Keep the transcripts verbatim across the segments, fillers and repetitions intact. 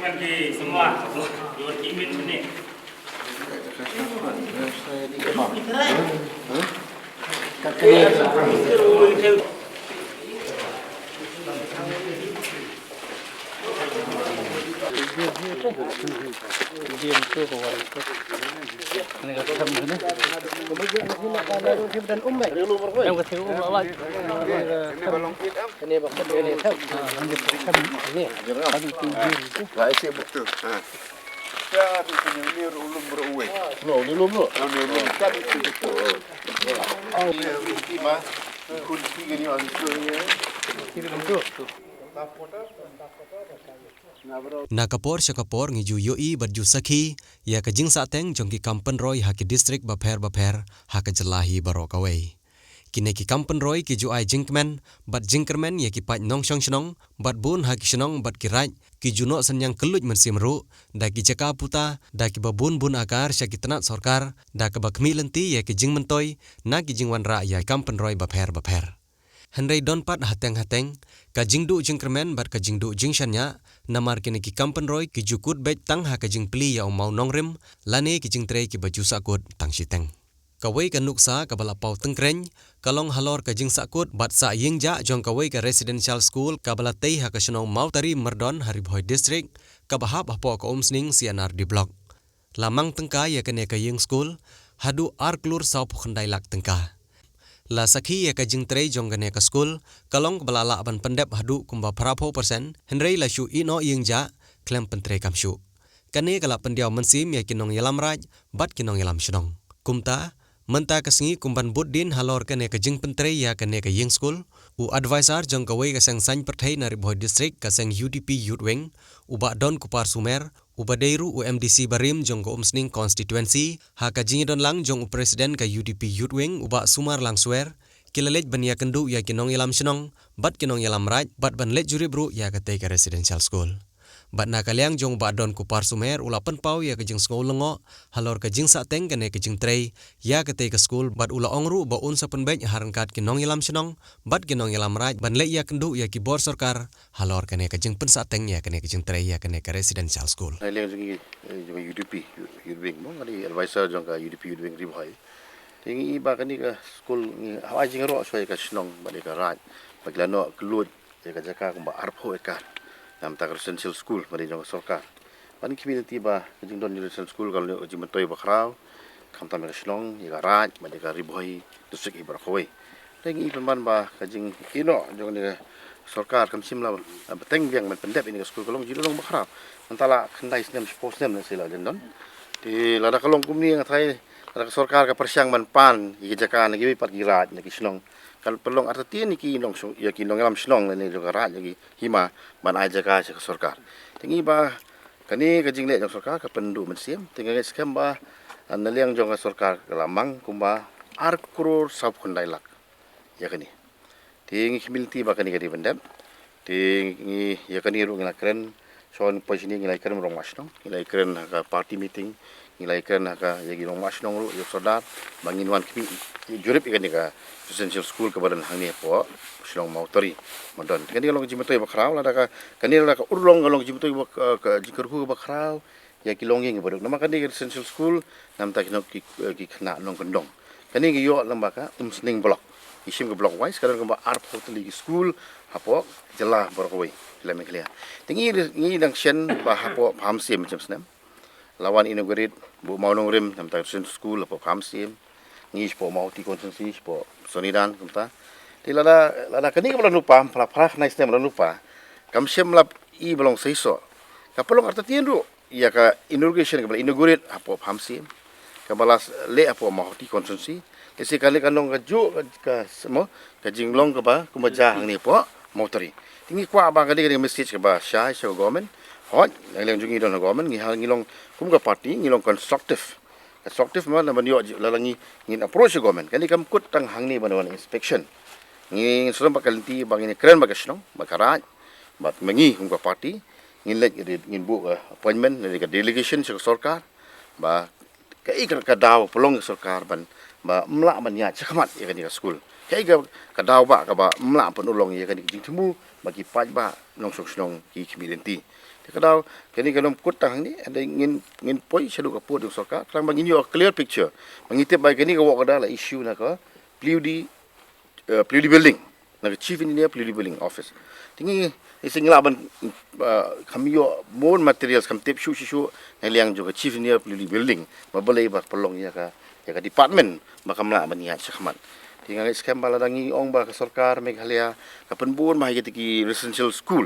Ki semua, dua timin sini. Na ka por sha ka por ngi ju ïohi bad ju sakhi ïa ka jingsahteng jong ki kam pynroi ha ki district bapher bapher ha ka jylla hi baroh kawei. Kine ki kam pynroi ki ju ai jingkmen bad jingkyrmen ïa ki paid nongshong shnong bad bun ha ki shnong bad ki raid ki ju noh synñiang kylluid mynsiem ruh da ki jaka puta, da kiba bun bun akar sha ki tnat sorkar, da kaba khmih lynti ïa ki jingmyntoi na ki jingwanrah ïa ki kam pynroi bapher bapher. Hynrei don pat hateng hateng ka jingduh jingkyrmen bad ka jingduh jingshaniah, namar kine ki kam pynroi ki ju kut beit tang ha ka jingplie ïa u mawnongrim lane ki jingtrei kiba ju sahkut tang shiteng. Kawei ka nuksa kaba la paw tyngkreiñ ka long halor ka jingsahkut bad sah ïing jah jong kawei ka residential school kaba la tei ha ka shnong Mawtari Myrdon ha Ri Bhoi District, kaba hap hapoh ka Umsning C and R D Block. La mang tyngka ïa kane ka ïing skul haduh ar klur saw phew khyndai lak tyngka. La sakhi ïa ka jingtrei jong kane ka skul ka long kaba la lah ban pyndep haduh kumba phra phew percent, hynrei la shu ïeh noh ïing jah khlem pyntreikam shuh. Kane ka la pyndiaw mynsiem ïa ki nongïalam raid bad ki nongïalam shnong. Kumta, mynta ka sngi kum ban bud dien halor kane ka jingpyntrei ïa kane ka ïing skul, u advisor jong kawei ka seng saiñ pyrthei na Ri Bhoi District, ka seng U D P Youth Wing, u Bah Don Kupar Sumer, uba dei ruh u M D C barim jong ka Umsning constituency, ha ka jingïadon lang jong u president ka U D P Youth Wing, u Bah Sumar Langswer, ki la leit ban ïakynduh ïa ki nongïalam shnong bad ki nongïalam raid bad ban leit jurip ruh ïa katei ka residential school. Bad na ka liang jong u Bah Don Kupar Sumer u la pynpaw ïa ka jingsngew lyngngoh halor ka jingsahteng kane ka jingtrei ïa katei ka skul, bad u la ong ruh ba un sa pynbeit ha ryngkat ki nongïalam shnong bad ki nongïalam raid ban leit ïakynduh ïa ki bor sorkar halor kane ka jingpynsahteng ïa kane ka jingtrei ïa kane ka residential school. Na liang jong ngi, eh, jong ka U D P Youth Wing mo, nga dei advisor jong ka U D P Youth Wing Ri Bhoi. Te ngi i ba kane ka skul ngi hap ai jingïaroh shuwa ïa ka shnong bad ïa ka raid ba ki la noh kylluid ïa ka jaka kumba arphew ekar na bynta ka residential school ba dei jong ka sorkar. Bad ngi khmih lynti ba ka jingdon jong ka residential school ka long ka jingmyntoi ba khraw, khamtam ïa ka shnong, ïa ka raid bad ïa ka Ri Bhoi District hi baroh kawei. Te ngi i pynban ba ka jingïeh noh jong kane ka sorkar kam shym la bteng biang ban pyndep ïa kane ka skul, ka long jinglong ba khraw. Mynta la khyndai snem, shiphew snem lehse la dang don. Te lada ka long kumne nga tharai lada ka sorkar ka pyrshang ban pan ïa ki jaka na kiwei pat ki raid na ki shnong, kan pynlong artatien ïa ki nong, ïa ki nongïalam shnong lane jong ka raid, ïa ki hima ban ai jaka sha ka sorkar. Te ngi ba kane ka jingleh jong ka sorkar ka pynduh mynsiem. Te nga ngeit skhem ba, ah, na liang jong ka sorkar ka la mang kumba ar klur saw phew khyndai lak ïa kane. Te ngi khmih lynti ba kane ka dei ban dep. Te ngi ïa kane ruh ngi la kren, shwa poi shini ngi la ïakren rong ma shnong, ngi la ïakren ha ka party meeting, ngi la ïakren ha ka ïa ki nongma shnong ruh, ïa u sordar ba ngin wan khmih jurip ïa kane ka residential school kaba don hangne hapoh shnong Mawtari Myrdon. Te kane ka long ka jingmyntoi ba khraw, lada ka, kane lada ka urlong ka long ka jingmyntoi ba, ka, ka jingkyrkhu ba khraw ïa ki longïing ba duk. Namar kane ka residential school na bynta ki, ki, ki khynnah nongkyndong. Kane ngi ïoh lyngba ka Umsning Block. Ngi shim ka block wise, ka don kumba arphew tylli ki skul hapoh jylla baroh kawei, jylla Meghalaya. Te ngi, ngi dang shen ba hapoh Phamsiem mynshem snem la wan inaugurate bad u mawnongrim na bynta ka residential school hapoh Phamsiem. Ngi shapoh Mawhati constituency, shapoh Sonidan kumta. Te lada, lada kane kaba la lypa, phra, phra khyndai snem ba la lypa, kam shym la i ba long seisoh. Ka pynlong artatien ruh ïa ka inauguration kaba la inaugurate hapoh Phamsiem, kaba la leh hapoh Mawhati constituency. Te shi kane ka long kajuh ka, ka, mo, ka jinglong kaba kumba jia hangne hapoh Mawtari. Te ngi kwah ba kane ka dei ka message kaba shai sha ka government. Hooid, na liang jong ngi don ha government, ngi ha, ngi long kum ka party ngi long constructive. Constructive ma, namar ïoh lada ngi, ngin approach ka government. Kane kam kut tang hangne ban wan inspection. Ngi sdang bad ka lynti ba ngin kren bad ka shnong, bad ka raid, bad ma ngi kum ka party ngin leit, ngin buh ka appointment lane ka delegation sha ka sorkar ba kaei ka, ka daw pynlong ka sorkar ban, ba ym lah ban ïaid shakhmat ïa kane ka skul. Kaei ka, ka daw ba kaba ym lah ban pynurlong ïa kane ka jingthmu ba ki paidbah nongshong shnong ki khmih lynti. Te ka daw kane kan ym kut tang hangne, hynrei ngin, ngin poi shaduh ka pud jong sorkar khnang ba ngin ïoh clear picture. Ba ngi tip ba kane ka walk order la issue na ka P W D, eh, P W D building, na ka Chief Engineer P W D building office. Te ngi, ngi sngew lah ban, eh, kham ïoh more materials, kham tip shuh shuh shuh na liang jong ka Chief Engineer P W D building ba balei ba pynlong ïa ka, ïa ka department ba kam lah ban ïaid shakhmat. Te nga ngeit skhem ba lada ngi ong ba ka sorkar Meghalaya ka pynbun ba ha kita ki residential school,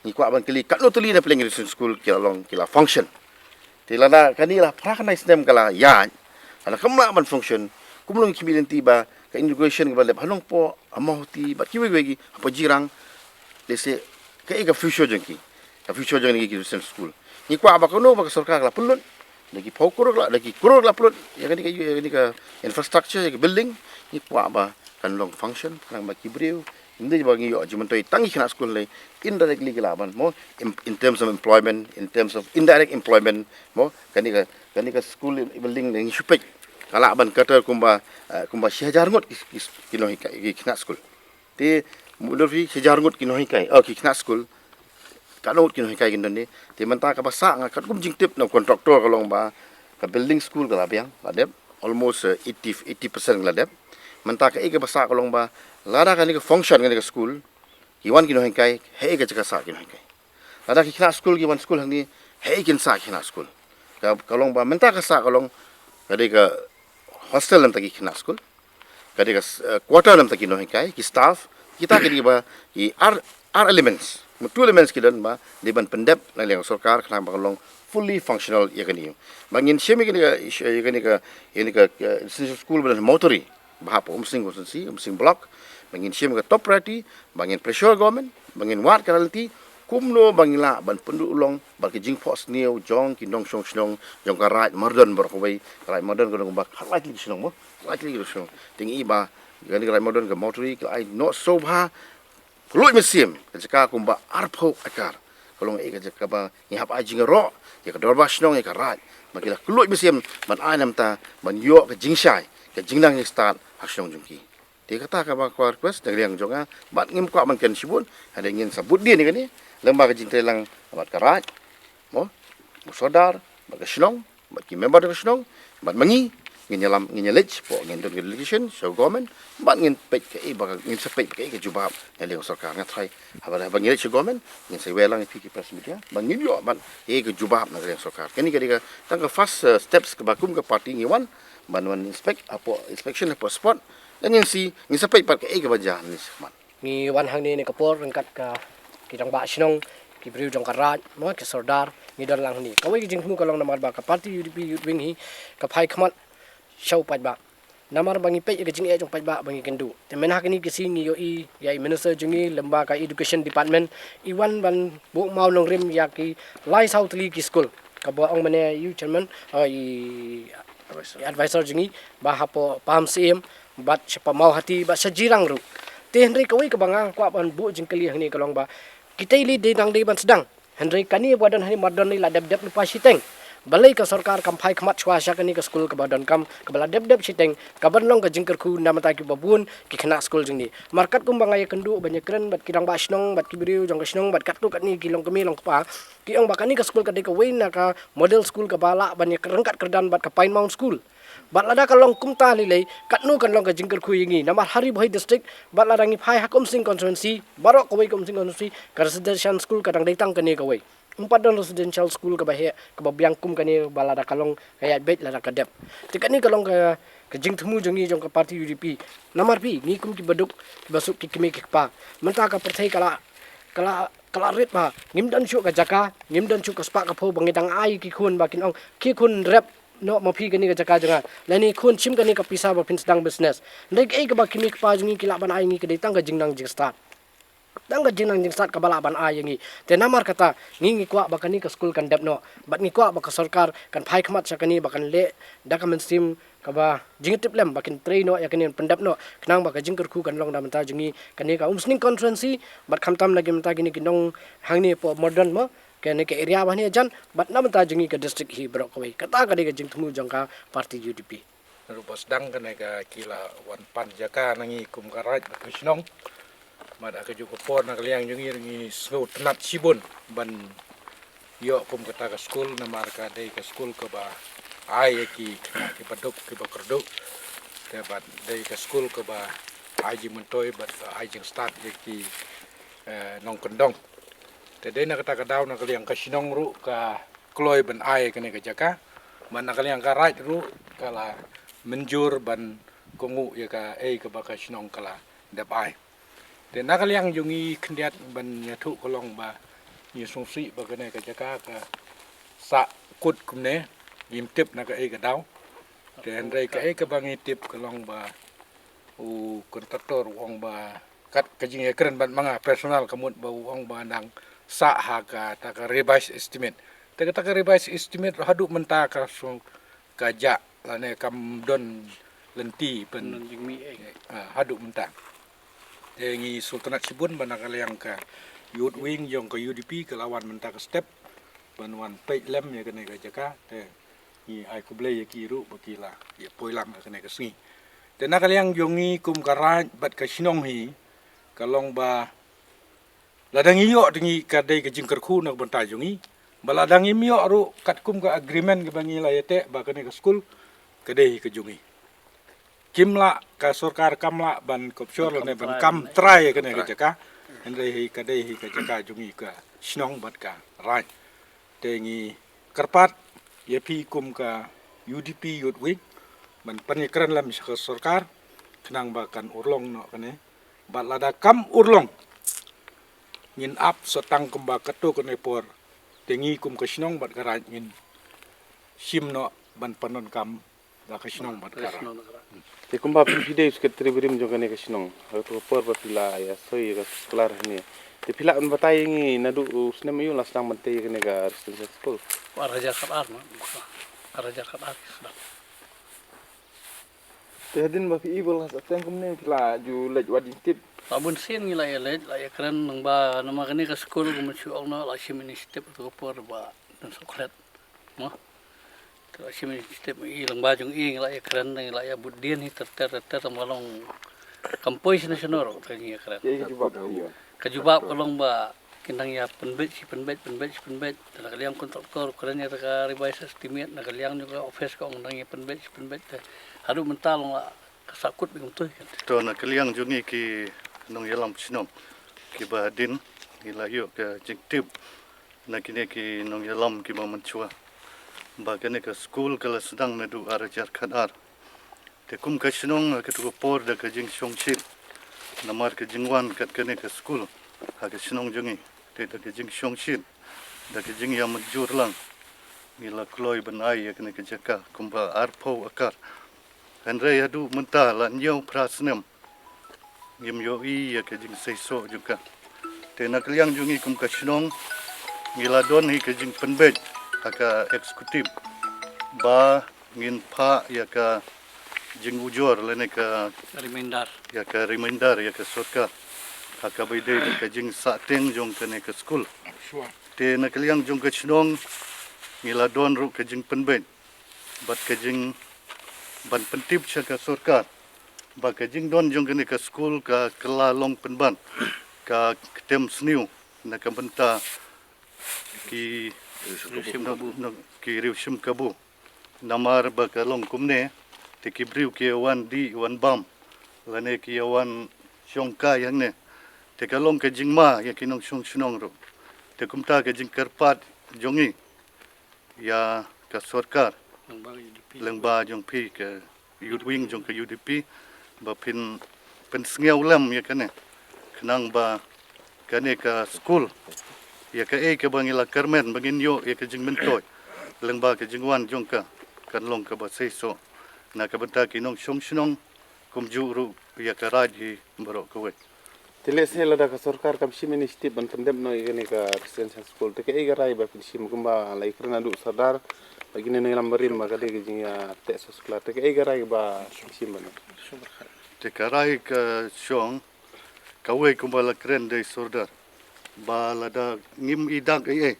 ngi kwah ban kylli katno tylli na pdeng residential school ki la long, ki la function. Te lada kane la phra khyndai snem ka la ïaid, lada kam lah ban function, kumno ngi khmih lynti ba ka inauguration kaba la dep ha Nongpoh, ha Mawhati bad kiwei kiwei ki, hapoh Jirang, lehse kaei ka future jong ki, ka future jong kine ki residential school. Ngi kwah ba kano ba ka sorkar ka la pynlut, da ki phew klur ka la, da ki klur ka la pynlut ïa kane ka, ïa kane ka infrastructure, ïa ka building, ngi kwah ba kan long function khnang ba ki briew, ym dei ba ngi ïoh jingmyntoi tang ki khynnah skul lei, indirectly ki lah ban, mo, in, in terms of employment, in terms of indirect employment, mo, kane ka, kane ka school building ngi shu peit ka lah ban cater kumba, eh, kumba shi hajar ngut ki, ki, ki nonghikai, ki khynnah skul. Te mutdur phi, shi hajar ngut ki nonghikai, oh, ki khynnah skul, katno ngut ki nonghikai kin don ne? Te mynta kaba sah nga katkum jingtip na u contractor ka long ba ka building school ka la biang, la dep almost, eh, eighty, eighty percent ka la dep. Mynta kaei kaba sah ka long ba lada kane ka function kane ka school, ki wan ki nonghikai, haei ka jaka sah ki nonghikai? Lada ki khynnah skul ki wan skul hangne, haei kin sah ki khynnah skul? Ka, ka long ba mynta ka sah ka long, ka dei ka hostel na bynta ki khynnah skul, ka dei ka, eh, quarter na bynta ki nonghikai, ki staff, kita ki dei ba ki ar, ar elements, two elements ki don ba dei ban pyndep na liang sorkar khnang ba kan long fully functional ïa kane. Ba ngin shim ïa kane ka, ïa kane ka, ïa kane ka, eh, residential school ba don ha Mawtari, ba hapoh Umsning constituency, Umsning block, ba ngin shim ka top priority, ba ngin pressure government, ba ngin wad ka ralti, kumno ba ngin lah ban pynduh long bad ka jingphohsniew jong ki nongshong shnong jong ka Raid Mardon baroh kawei. Ka Raid Mardon ka long ba khatlai tylli ki shnong, mo, khatlai tylli ki shnong. Te ngi i ba kane ka Raid Mardon ka Mawtari ka la ai noh sngewbha, ka luid mynsiem, ka jaka kumba arphew ekar. Ka long ïa ka jaka ba ngi hap ai jingïaroh ïa ka dorbar shnong, ïa ka raid, ba ki la ka luid mynsiem ban ai na bynta ban ïoh ka jingshai, ka jingnang jingstad ha shnong jong ki. Te kata kaba ka request na ka liang jong nga, bad ngim kwah ban kren shibun, hynrei ngin sa bud dien ïa kane lyngba ka jingtreilang bad ka raid, mo, u sordar, bad ka shnong, bad ki member ka shnong, bad ma ngi, ngin ïalam, ngin ïaleit, po, ngin don ka delegation sha government, bad ngin peit kaei ba, ngin sa peit kaei ka jubab na liang sorkar. Nga tharai haba, haba ngin leit sha government, ngin sa iwei lang ïa phi ki press media, bad ngin ïoh bad kaei ka jubab na liang sorkar. Kane ka dei ka, tang ka first, eh, steps kaba kum ka party ngi wan ban wan inspect hapoh inspection hapoh spot, dan ngin sa, ngin sa peit pat kaei kaba jia na shakhmat. Ngi wan hangne ne ka por ryngkat ka, ki rangbah shnong, ki briew jong ka raid, mo, ki sordar, ngi don lang hangne. Kawei ka jingthmu ka long namar ba ka party U D P Youth Wing hi ka phai khmat sha u paidbah. Namar ba ngi peit ïa ka jingeh jong u paidbah ba ngi kynduh. Te mynta ha kine ki sngi ngi ïohi ïa i minister jong ngi lyngba ka education department, i wan ban buh mawnongrim ïa ki lai saw tylli ki skul. Kaba ong mynne ïa u chairman, oh, i advisor jong ngi ba hapoh Pahamsyiem, bad sha Mawhati, bad sha Jirang ruh. Te hynrei kawei kaba nga kwah ban buh jingkylli hangne ka long ba, kita i lei dei dang dei ban sdang. Hynrei kane ba don hangne Mardon ne la dep dep lypa shiteng. Balei ka sorkar kam phai khmat shuwa sha kane ka skul kaba donkam, kaba la dep dep shiteng, kaban long ka jingkyrkhu na bynta kiba bun ki khynnah skul jong ngi. Namar katkum ba nga ïakynduh ban ïakren bad ki rangbah shnong, bad ki briew jong ka shnong, bad katto katne ki longkmie longkpa, ki ong ba kane ka skul ka dei kawei na ka model skul kaba lah ban ïa ryngkat kyrdan bad ka Pine Mount School. Bad lada ka long kumta lei lei, katno kan long ka jingkyrkhu ïa ngi. Namar ha Ri Bhoi District, bad lada ngi phai ha ka Umsning constituency, baroh kawei ka Umsning constituency, ka residential school ka dang dei tang kane kawei. Ym pat don residential school kaba heh, kaba biang kum kane ba lada ka long ka ïaid beit lada ka dep. Te kane ka long ka, ka jingthmu jong ngi jong ka party U D P. Namar phi, ngi kum kiba duk, kiba suk ki kmie ki kpa. Mynta ka pyrthei ka la, ka la, ka la rit bha. Ngim don shuh ka jaka, ngim don shuh ka spah ka phew ba ngi dang ai ki khun ba kin ong, ki khun rep noh ma phi kane ka jaka jong nga. Lane khun shim kane ka pisa ba phin sdang business. Hynrei kaei kaba ki kmie ki kpa jong ngi ki lah ban ai ngi ka dei tang ka jingnang jingstad. Tang ka jingnang jingstad kaba lah ban ai ïa ngi. Te namar kata ngi ngi kwah ba kane ka skul kan dep noh. Bad ngi kwah ba ka sorkar kan phai khmat sha kane ba kan leh da ka mynsiem kaba jingtip lem ba kin trei noh ïa kane, pyndep noh. Khnang ba ka jingkyrkhu kan long na bynta jong ngi kane ka Umsning constituency. Bad khamtam na ki bynta kine ki nong hangne hapoh Mardon mo. Kane ka area ba hangne jan, bad na bynta jong ngi ka district hi baroh kawei. Kata ka dei ka jingthmu jong ka party U D P. Ruh ba sdang kane ka ki la wan pan jaka na ngi kum ka raid bad ka shnong. Bad ha kajuh ka por na ka liang jong ngi ruh ngi sngewtynnat shibun ban ïoh kum kata ka skul namar ka dei ka skul kaba ai ïa ki khynnah kiba duk kiba kyrduh. Te bad dei ka skul kaba ai jingmyntoi bad ai jingstad ïa ki eh, nongkyndong. Te dei na kata ka daw na ka liang ka shnong ruh ka kloi ban ai kane ka jaka. Bad na ka liang ka raid ruh ka la mynjur ban kohnguh ïa kaei kaba ka shnong ka la dep ai. Te na ka liang jong ngi khyndiat ban ïathuh ka long ba ngi sngewsih ba kane ka jaka ka sah kut kumne, ngim tip na kaei ka daw. Te hynrei kaei kaba ngi tip ka long ba u kontraktor u ong ba kat ka jingïakren bad ma nga personal ka mut ba u ong ba nang sah ha kata ka revised estimate. Te kata ka revised estimate haduh mynta ka shu ka jah lane kam don lynti pyn Don jingmih, eh. Ah, haduh mynta. Te ngi sngewtynnat shibun ba na ka liang ka youth wing jong ka U D P ka la wan mynta ka step ban wan peit lem ïa kane ka jaka. Te ngi ai khublei ïa ki ruh ba ki la ïa poi lang ha kane ka sngi. Te na ka liang jong ngi kum ka raid bad ka shnong hi ka long ba lada ngi ïoh te ngi ka dei ka jingkyrkhu na ka bynta jong ngi. Ba lada ngim ïoh ruh katkum ka agreement kaba ngi la ïateh ba kane ka skul ka dei ka jong ngi. Kim lah, ka sorkar kam lah ban kop shor lane ban kam trai ïa kane ka jaka. Hynrei hi ka dei hi ka jaka jong ngi ka shnong bad ka raid. Te ngi kyrpad ïa phi kum ka U D P Youth Wing ban pynïakren lem sha ka sorkar khnang ba kan urlong noh kane. Bad lada kam urlong ngin ap sa tang kumba katto katne por. Te ngi kum ka shnong bad ka raid ngin shim noh ban pyndonkam da ka shnong bad ka raid. Te kumba phi, phi dei u secretary barim jong kane ka shnong, ha kato ka por ba phi la ïa soi ïa ka circular hangne, te phi lah ban batai ïa ngi naduh u snem aïu la sdang ban tei ïa kane ka residential school? Ar hajar khatar ma, ar hajar khatar ki sdang. Te hadien ba phi i ba la sdang kumne phi la ju leit wad jingtip? La bun sien ngi la ïa leit, la ïa kren, nang ba namar kane ka skul kumba shu ong noh, la shim initiative ha kato ka por ba don soklet. Mo. Te la shim initiative i lyngba jong i ngi la ïa kren, ngi la ïa bud dien hi ter ter ter ter, tang ba long kam poi shano shano ruh te ngi ïa kren. Ïa, ïa, jubab, ïa. Ka jubab ka long ba kin dang ïa pynbeit shi pynbeit, pynbeit shi pynbeit. Te na ka liang kontraktor kren ïa ka revised estimate, na ka liang jong ka office ka ong dang ïa pynbeit shi pynbeit. Te haduh mynta long la ka sah kut bad kumto hi kan. To na ka liang jong ngi ki nongïalam shnong kiba hadien ngi la ïoh ka jingtip na kine ki nongïalam kiba mynshuwa ba kane ka skul ka la sdang naduh ar hajar khatar. Te kum ka shnong ha kato ka por da ka jingshongshit namar ka jingwan kat kane ka skul ha ka shnong jong ngi. Te da ka jingshongshit, da ka jingïamynjur lang, ngi la kloi ban ai ïa kane ka jaka kumba arphew akar. Hynrei haduh mynta la hynñiew phra snem ngim ïohi ïa ka jingseisoh jong ka. Te na ka liang jong ngi kum ka shnong ngi la don hi ka jingpynbeit ha ka executive ba ngin phah ïa ka jingujor lane ka reminder, ïa ka reminder ïa ka sorkar ha kaba ïadei bad ka jingsahteng jong kane ka skul. Sure. Te na ka liang jong ka shnong ngi la don ruh ka jingpynbeit bad ka jing ban pyntip sha ka sorkar ba ka jingdon jong kane ka skul ka, ka la long pynban ka ktem sniew na ka bynta ki, na, na, ki riew shim kabu. Namar ba ka long kumne te ki briew ki ïa wan dih wan bam lane ki ïa wan shong kai hangne. Te ka long ka jingma ïa ki nongshong shnong ruh. Te kumta ka jingkyrpad jong ngi ïa ka sorkar lyngba jong phi ka youth wing jong ka U D P ba phin pynsngew lem ïa kane khnang ba kane ka skul ïa kaei kaba ngi la kyrmen ba ngin ïoh ïa ka jingmyntoi lyngba ka jingwan jong ka kan long kaba seisoh na ka bynta ki nongshong shnong kumjuh ruh ïa ka raid hi baroh kawei. Te lehse lada ka sorkar kam shim initiative ban pyndep noh ïa kane ka residential school, te kaei ka rai ba phin shim kumba la ïakren naduh Sordar bad kine nongïalam barim ba ka dei ka jingïateh sosuklar, te kaei ka rai ba phin shim ban? Te ka rai ka shong kawei kumba la kren da i Sordar ba lada ngim i dak ei ei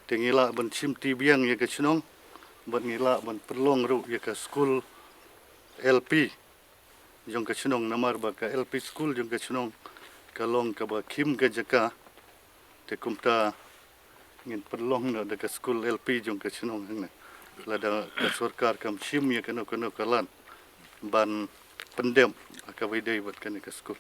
te ngi lah ban shim ti biang ïa ka shnong bad ngi lah ban pynlong ruh ïa ka skul L P jong ka chnong, namar ba ka L P school jong ka chnong ka long kaba khim ka jaka. Te kumta ngin pynlong noh da ka school L P jong ka chnong hangne. Lada ka sorkar kam shim ïa kano kano ka lan ban pyndep ha kaba ïadei bad kane ka school.